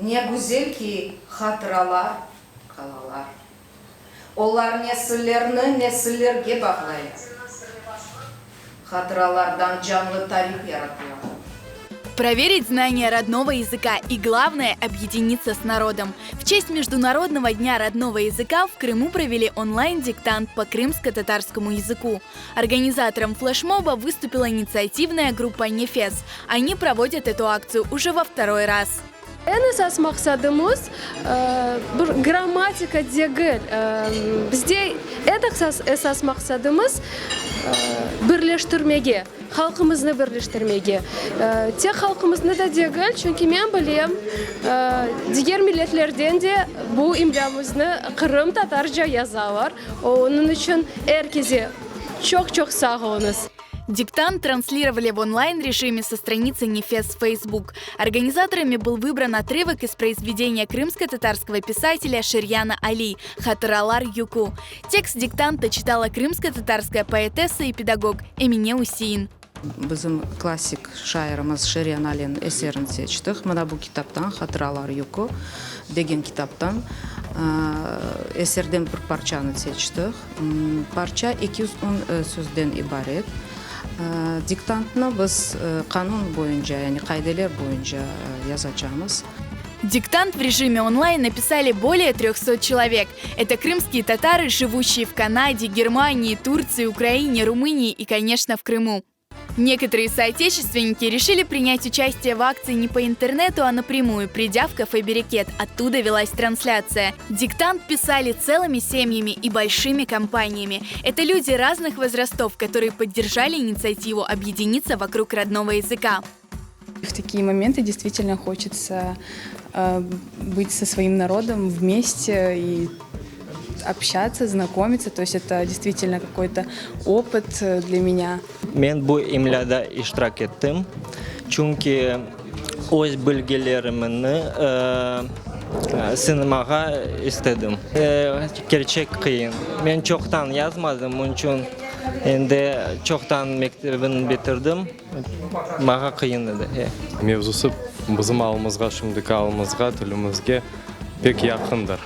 Ne güzel ki, hatıralar qalalar. Olar nesillerni nesillerge bağlaylar. Hatıralardan canlı tarih yaratıla. Проверить знание родного языка и, главное, объединиться с народом. В честь Международного дня родного языка в Крыму провели онлайн-диктант по крымско-татарскому языку. Организатором флешмоба выступила инициативная группа «Нефес». Они проводят эту акцию уже во второй раз. Eñ esas maqsadımız, bir grammatika degil. Bizde eñ esas maqsadımız, birleştirmege, halqımıznı birleştirmege. Tek halqımıznı da degil, çünki men bilem, diger milletlerden de bu imlâmıznı qırımtatarca yazalar. Onıñ içün er kese çoq-çoq sağ oluñız. Диктант транслировали в онлайн-режиме со страницы Нефес в Facebook. Организаторами был выбран отрывок из произведения крымско-татарского писателя Шерьяна Али «Hatıralar yükü». Текст диктанта читала крымско-татарская поэтесса и педагог Эмине Усеин. Bizim klassik şairimiz Şeryan Aliniñ eserini seçtik. Mına bu kitaptan, Hatıralar yükü degen kitaptan eserden bir parçanı seçtik. Parça 210 sözden ibaret. Diktantnı biz qanun boyunca, yani qaideler boyunca yazacamız. Диктант в режиме онлайн написали более 300 человек. Это крымские татары, живущие в Канаде, Германии, Турции, Украине, Румынии и, конечно, в Крыму. Некоторые соотечественники решили принять участие в акции не по интернету, а напрямую, придя в кафе «Берекет». Оттуда велась трансляция. Диктант писали целыми семьями и большими компаниями. Это люди разных возрастов, которые поддержали инициативу объединиться вокруг родного языка. В такие моменты действительно хочется э, быть со своим народом вместе и общаться, знакомиться. То есть это действительно какой-то опыт э, для меня. Men bu imlâda iştirak ettim, çünki öz bilgilerimni sınamağa istedim. Kerçek qıyın. Men çoqtan yazmadım, onıñ içün endi çoqtan mektebini bitirdim, maña qıyın edi. Mevzusı bizim alımızğa, şimdiki alımızğa, tilimizge pek yaqındır.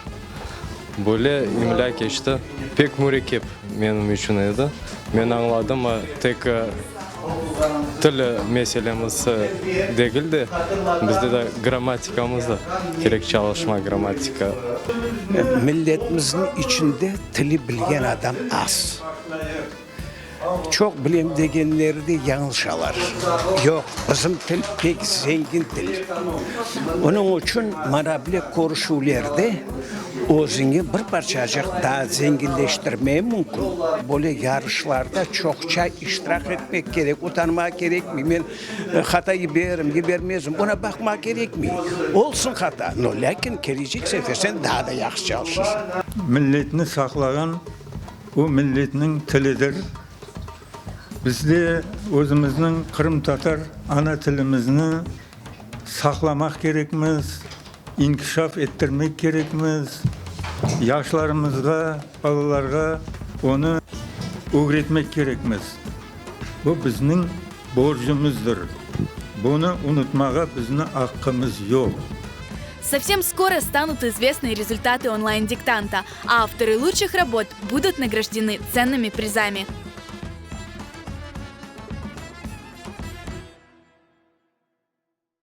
Böyle imlâ keçti. Pek mürekkep menim içün edi. Men añladım, tek til meselemiz degil de, bizde de grammatikamız da kerek çalışma, grammatika. Milletimizniñ içinde tili bilgen adam az. Çoq bilem degenleri de yañlışalar. Yoq, bizim til pek zengin til. Onıñ içün mana bile körüşüvlerde özüñi bir parçacıq daa zenginleştirmeye mümkün. Böyle yarışlarda çoqça iştirak etmek kerek, utanmağa kerekmey. Men hata yiberim, yibermezim, oña baqmağa kerekmey. Olsun hata, no lâkin kelecek sefer sen daa da yahşı çalışırsıñ. Milletni saqlağan Bu milletniñ tilidir. Biz de özümizniñ qırımtatar ana tilimizni saqlamaq kerekmiz, inkişaf ettirmek kerekmiz, yaşlarımızğa, balalarğa onı ögretmek kerekmiz. Bu bizniñ borcumızdır. Bunı unutmağa bizni aqqımız yoq. Совсем скоро станут известны результаты онлайн-диктанта, а авторы лучших работ будут награждены ценными призами.